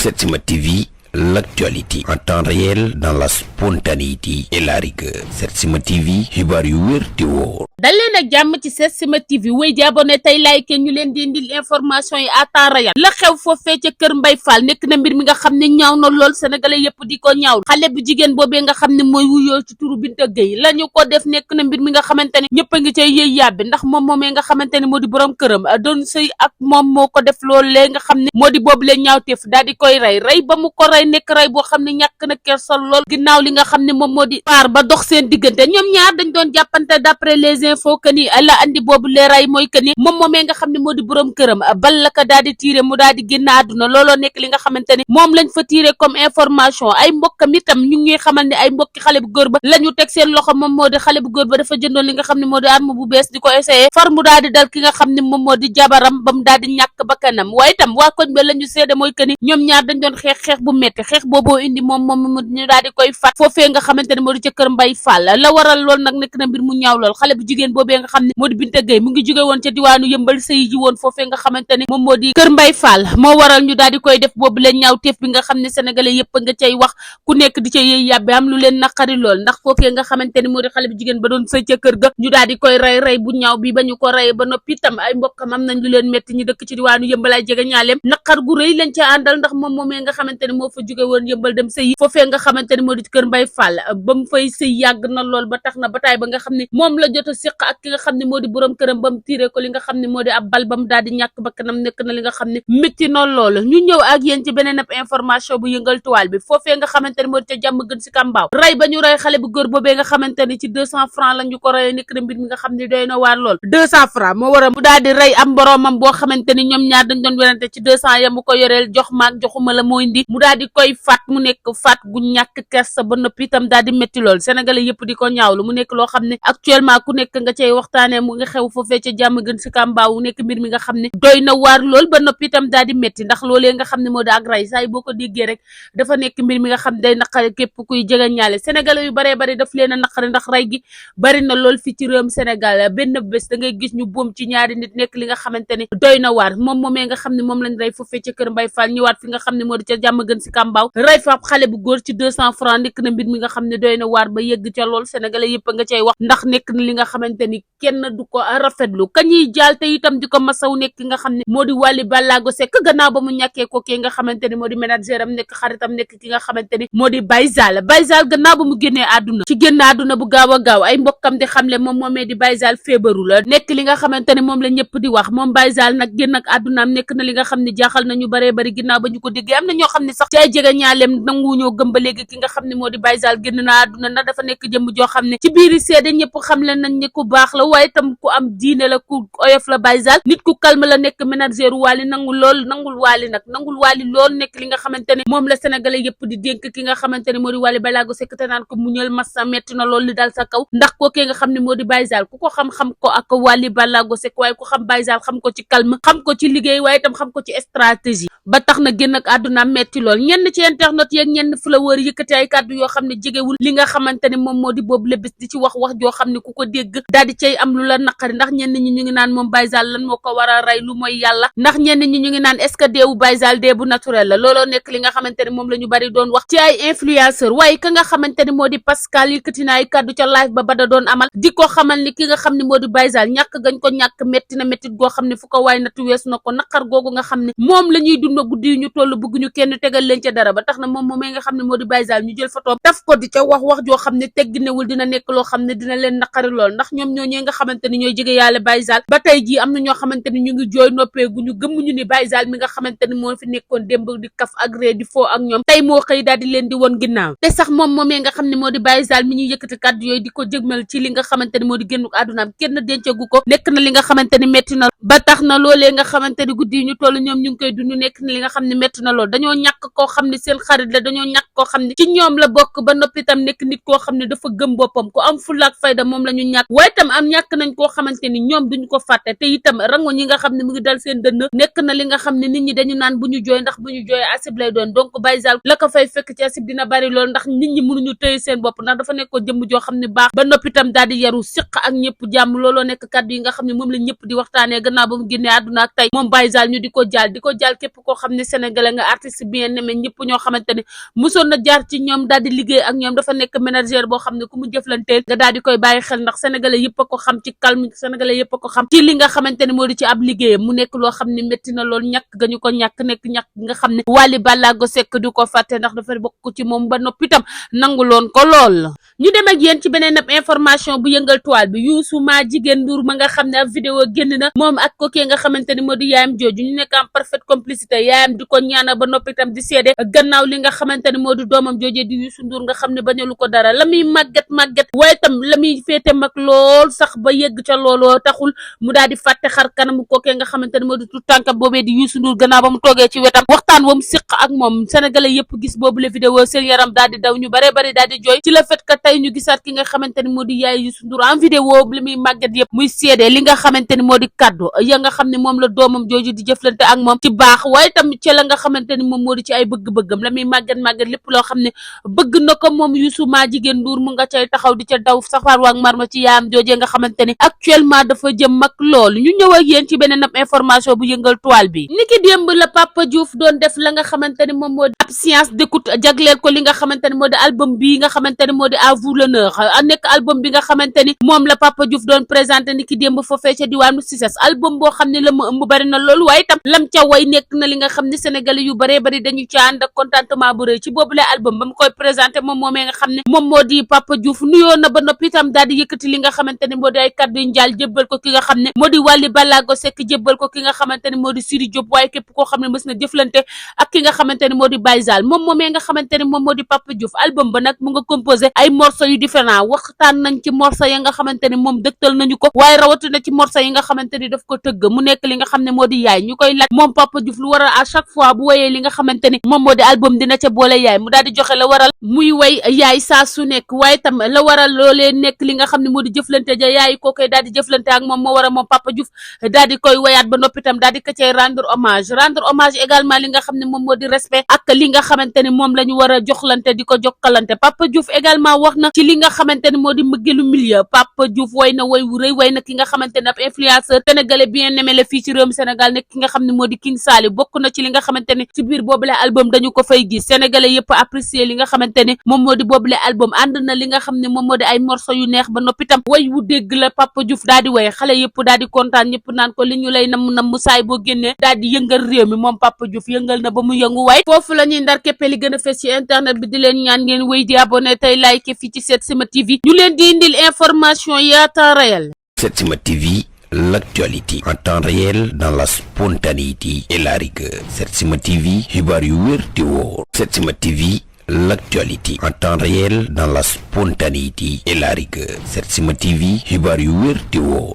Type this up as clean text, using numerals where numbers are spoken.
Setsima TV, l'actualité en temps réel dans la spontanéité et la rigueur. Setsima TV, xibaar yu wér te wóor. dal leen ak jàmm ci Setsima TV wéy di abonné tey like ñu leen di indil information yi à temps réel la xew foofee ca kër Mbaye Fall nekk na mbir mi nga xam ne ñaaw na lool sénégalais yëpp di ko ñaaw xale bu jigéen boobee nga xam ne mooy wuyoo ci turu Binta Gueye la ñu ko def nekk na mbir mi nga xamante ne ñëpp a ngi cay yëy yàbbi ndax moom moomee nga xamante ne moo di borom këram doon sëy ak moom moo ko def loolee nga xam ne moo di boobu leen ñaawteef daal di koy rey ba mu ko rey nekk rey boo xam ne ñàkk na kersa lool ginnaaw li nga xam ne moom moo di paar ba dox seen diggante ñoom ñaar dañ doon jàppante d'après les infos que ni la andi boobu lee rey mooy que ni moom moomee nga xam ne moo di borom këram bal la ko daal di tiire mu daal di génn àdduna looloo nekk li nga xamante ni moom lañ fa tiire comme information ay mbokkam itam ñu ngi xamal ne ay mbokki xale bu góor ba la ñu teg seen loxo moom moo di xale bu góor ba dafa jëndoon li nga xam ne moo di arme bu bees di ko essayé far mu daal di dal ki nga xam ne moom moo di jabaram ba mu daal di ñàkk bakkanam waaye itam waa koñ ba la ñu seede mooy que ni ñoom ñaar dañ doon xeex bu metti xeex booboo indi moom ñu daal di koy faat foofee nga xamante ne moo di ca kër Mbaye Fall la waral lool nag nekk na mbir mu ñaaw lool xale bu jigéen boobee nga xam ne moo di Binta Gueye mu ngi jóge woon ca diwaanu Yëmbal sëy ji woon foofee nga xamante ne moom moo di kër Mbaye Fall moo waral ñu daal di koy def boobu leen ñaaw teef bi nga xam ne sénégalais yëpp nga cay wax ku nekk di ca yëy yàbbe am lu leen naqari lool ndax foofee nga xamante ne moo di xale bu jigéen ba doon sëy ca kër ga ñu daal di koy rey bu ñaaw bi ba ñu ko rey ba noppi itam ay mbokkam am nañ lu leen metti ñu dëkk ci diwaanu Yëmbal ay jege ñaaleem naqar gu rëy lañ ca àndal ndax moom moomee nga xamante ne moo fa jóge woon Yëmbal dem sëy foofee nga xamante ne moo di kër Mbaye Fall ba mu fay sëy yàgg na lool ba tax na bataay ba nga xam ne moom la jot a séq ak ki nga xam ne moo di borom këram ba mu tiiree ko li nga xam ne moo di ab bal ba mu daal di ñàkk bakkanam nekk na li nga xam ne métti na loolu ñu ñëw ak yéen ci beneen ab information bu yëngal tuwaal bi foofee nga xamante ne moo di ca jàmm gën si kàmbaaw rey ba ñu rey xale bu góor boobee nga xamante ne ci 200 francs la ñu ko reyee nekk na mbir mi nga xam ne doy na waar lool 200 francs moo waral mu daal di rey am boromam boo xamante ni ñoom ñaar dañ doon werante ci 200 ya mu ko yoreel jox maag joxuma la moo indi mu daal di koy faat mu nekk faat gu ñàkk kersa ba noppi itam daal di métti lool sénégalais yëpp di ko ñaawlu mu nekk loo xam ne actuellement ku nekk nga cay waxtaanee mu nga xew foofee ca jàmm gën si kàmbaaw nekk mbir mi nga xam ne doy na waar lool ba noppi itam daal di métti ndax loolee nga xam ne moo di ak ray saa yi boo ko déggee rek dafa nekk mbir mi nga xam ne day naqari képp kuy jege ñaale sénégalais yu baree bari daf leen a naqari ndax ray gi bari na lool fii ci réewum Sénégal benn bés da ngay gis ñu boom ci ñaari nit nekk li nga xamante ne doy na waar moom moomee nga xam ne moom lañ rey foofee ca kër Mbaye Fall ñëwaat fi nga xam ne moo di ca jàmm gën si kàmbaaw rey fa xale bu góor ci 200 francs nekk na mbir mi nga xam ne doy na waar ba yegg ca lool sénégalais yëpp nga cay wax ndax nekk na li nga xamante ni kenn du ko rafetlu kañuy jaal te itam di ko masaw nekk nga xam ne moo di Wally Ballago Seck gannaaw ba mu ñàkkee ko kii nga xamante ni moo di manager am nekk xaritam nekk ki nga xamante ni moo di Baye Zal gannaaw ba mu génnee àdduna ci génn àdduna bu gaaw a gaaw ay mbokkam di xamle moom moomee di Baye Zal feebaru la nekk li nga xamante ni moom la ñëpp di wax moom Baye Zal nag génn ak àddunaam nekk na li nga xam ne jaaxal nañu baree bari ginnaaw ba ñu ko déggee am na ñoo xam ne sax ci ay jege ñaaleem nanguwuñoo gëm ba léegi ki nga xam ne moo di Baye Zal génn na àdduna ndax dafa nekk jëmm joo xam ne ci biiri seede ñëpp xam leen nañ ne ku baax la waaye tam ku am diine la ku oyof la Baye Zal nit ku calme la nekk manager Wally nangul Wally lool nekk li nga xamante ne moom la sénégalais yëpp di dénk ki nga xamante ne moo di Wally Ballago Seck te naan ko muñal massa metti na lool li dal sa kaw ndax kookee nga xam ne moo di Baye Zal ku ko xam-xam ko ak Wally Ballago Seck waaye ku xam Baye Zal xam ko ci calme xam ko ci liggéey waaye tam xam ko ci stratégie ba tax na génn ak àdduna metti lool ñenn ci internet yeeg ñenn floweur yëkkati ay kàddu yoo xam ne jegewul li nga xamante ne moom moo di boobu le bés di ci wax joo xam ne ku ko dégg daal di cay am lu la naqari ndax ñenn ñi ñu ngi naan moom Baye Zal lan moo ko war a rey lu mooy yàlla ndax ñenn ñi ñu ngi naan est-ce que deewu Baye Zal dee bu naturel la looloo nekk li nga xamante ne moom la ñu bari doon wax ci ay influenceur waaye ka nga xamante ne moo di Pascal yëkkati na ay kàddu ca live ba da doon amal di ko xamal ni ki nga xam ne moo di Baye Zal ñàkk gañ ko ñàkk metti na mettit goo xam ne fu ko waay natu weesu na ko naqar googu nga xam ne moom la ñuy dund guddi yu ñu toll bëgguñu kenn tegal leen ca dara ba tax na moom moomee nga xam ne moo di Baye Zal ñu jël photo taf ko di ca wax joo xam ne tegginewul dina nekk loo xam ne dina leen naqari lool ndax ñoom ñooñee nga xamante ni ñooy jege yàlla Baye Zal ba tey jii am na ñoo xamante ni ñu ngi jooy noppeeguñu gëmmuñu ni Baye Zal mi nga xamante ni moo fi nekkoon démb di kaf ak ree di foo ak ñoom tey moo xëy daal di leen di woon ginnaaw te sax moom moomee nga xam ne moo di Baye Zal mi ñuy yëkkati kàddu yooyu di ko jëgmal ci li nga xamante ni moo di génn àddunaam kenn dencagu ko nekk na li nga xamante ni metti na ba tax na loolee nga xamante ni guddi yi ñu toll ñoom ñu ngi koy dund nekk na li nga xam ne metti na lool dañoo ñàkk koo xam ne seen xarit la dañoo ñàkk koo xam ne ci ñoom la bokk ba noppi itam nekk nit koo xam ne dafa gëm boppam ku am fulla ak fayda moom la ñu ñàkk waaye itam am ñàkk nañ koo xamante ni ñoom duñu ko fàtte te itam rango ñi nga xam ne mu ngi dal seen dënn nekk na li nga xam ne nit ñi dañu naan bu ñu jooy ndax bu ñu jooy asib lay doon donc Baye Zal la ko fay fekk ci asib dina bari lool ndax nit ñi mënuñu tëye seen bopp ndax dafa nekkoon jëmm joo xam ne baax ba noppi itam daal di yaru siq ak ñëpp jàmm looloo nekk kàddu yi nga xam ne moom la ñëpp di waxtaanee gannaaw ba mu génnee àdduna ak tey moom Baye Zal ñu di ko jaal képp koo xam ne sénégalais nga artiste bien aimé ñëpp ñoo xamante ne mosoon na jaar ci ñoom daal di liggéey ak ñoom dafa nekk manager boo xam ne ku mu jëflanteel nga daal di koy bàyyi xel ndax sénégalais yëpp a ko xam ci calme sénégalais yëpp a ko xam ci li nga xamante ne moo di ci ab liggéeyam mu nekk loo xam ne métti na lool ñàkk ga ñu ko ñàkk nekk ñàkk nga xam ne Wally Ballago Seck du ko fàtte ndax dafa bokk ci moom ba noppi itam nanguloon ko lool. ñu dem ak yéen ci beneen ab information bu yëngal toile bi Youssou ma jigéen Ndour ma nga xam ne ab vidéo génn na moom ak ko kii nga xamante ni moo di yaayam jooju ñu nekk en parfaite complicité yaayam di ko ñaana ba noppi itam di seede gannaaw li nga xamante ni moo di doomam joojee di Youssou Ndour nga xam ne bañalu ko dara la muy màgget waaye tam la muy féete mag lool sax ba yegg ca looloo taxul mu daal di fàtte xar kanamu kookee nga xamante ni moo di tout tànkam boobee di Youssou Ndour gannaaw ba mu toogee ci wetam waxtaan wa mu siq ak moom sénégalais yëpp gis boobu la vidéo seen yaram daal di daw ñu bare bari daal di jooy ci le fait que tey ñu gisaat ki nga xamante ni moo di yaay Youssou Ndour en vidéo li muy màgget yëpp muy seede li nga xamante ni moo di kaddu ya nga xam ne moom la doomam jooju di jëflante ak moom ci baax waaye tam ci la nga xamante ni moom moo di ci ay bëgg-bëggam la muy màgget lépp loo xam ne bëgg na ko moom Youssou ma jigéen Ndour mu nga cay taxaw di ca daw safar waak marma ci yaayam joojee nga xamante ni actuellement dafa jëm mag lool ñu ñëw ak yéen ci beneen ab information bu yëngal toile bi niki démb la Papa Diouf doon def la nga xamante ni moom moo di ab séance d'écoute jagleel ko li nga xamante ni moo di album bii nga xamante ni moo di à vous l'honneur nekk album bi nga xamante ni moom la Papa Diouf doon présenté niki démb foofee ca diwaanu Cissesse album boo xam ne la mu ëmb bari na loolu waaye tam lam ca way nekk na li nga xam ne sénégalais yu baree bari dañu ca ànd ak contentement bu rëy ci boobule album ba mu koy présenté moom moomee nga xam ne moom moo di Papa Diouf nuyoo na ba noppi itam daal di yëkkati li nga xamante ni moo di ay kaddu njaal jébbal ko ki nga xam ne moo di Wally Ballago Seck jébbal ko ki nga xamante ni moo di Siri Diop waaye képp koo xam ne mës na jëflante ak ki nga xamante ni moo di Baye Zal moom moomee nga xamante ni moom moo di Papa Diouf album ba nag mu nga composé ay morceaux yu différent waxtaan nañ ci morceaux ya nga xamante ni moom dëgtal nañu ko waaye rawatina ci morceaux yi nga xamante ni daf ko tëgg mu nekk li nga xam ne moo di yaay ñu koy laaj moom Papa Diouf lu waral à chaque fois bu woyee li nga xamante ni moom moo di album dina ca boole yaay mu daal di joxe la waral muy way yaay saa su nekk waaye tam la waral loolee nekk li nga xam ne moo di jëflante ja yaay koo koy daal di jëflante ak moom moo waral moom Papa Diouf daal di koy wayaat ba noppi tam daal di ko cay rendre hommage également li nga xam ne moom moo di respect ak li nga xamante ni moom la ñu war a joxlante di ko jokkalante Papa Diouf également wax na ci li nga xamante ni moo di mbëggeelu milieu Papa Diouf way na way wu rëy way na ki nga xamante ne ab influenceur sénégalais bien aimé la fii ci réewum Sénégal nekk ki nga xam ne moo di King Sali bokk na ci li nga xamante ni ci biir boobule album dañu ko fay gis sénégalais yëpp apprécier li nga xamante ni moom moo di boobule album ànd na li nga xam ne moom moo di ay morceaux yu neex ba noppi tam way wu dégg la Papa Diouf daal di way xale yëpp daal di kontaan ñëpp naan ko li ñu lay nam saay boo génnee daal di yëngal réew mi moom Papa Diouf yëngal na ba mu yëngu waay foofu la ñuy ndar képpe li gën a fes ci internet bi di leen ñaan ngeen wéy di abonné tey like fii ci Setsima TV ñu leen di indil information yi à temps réel. Setsima TV, l'actualité en temps réel dans la spontanéité et la rigueur. Setsima TV, xibaar yu wér te wóor. Setsima TV, l'actualité en temps réel dans la spontanéité et la rigueur. Setsima TV, xibaar yu wér te wóor.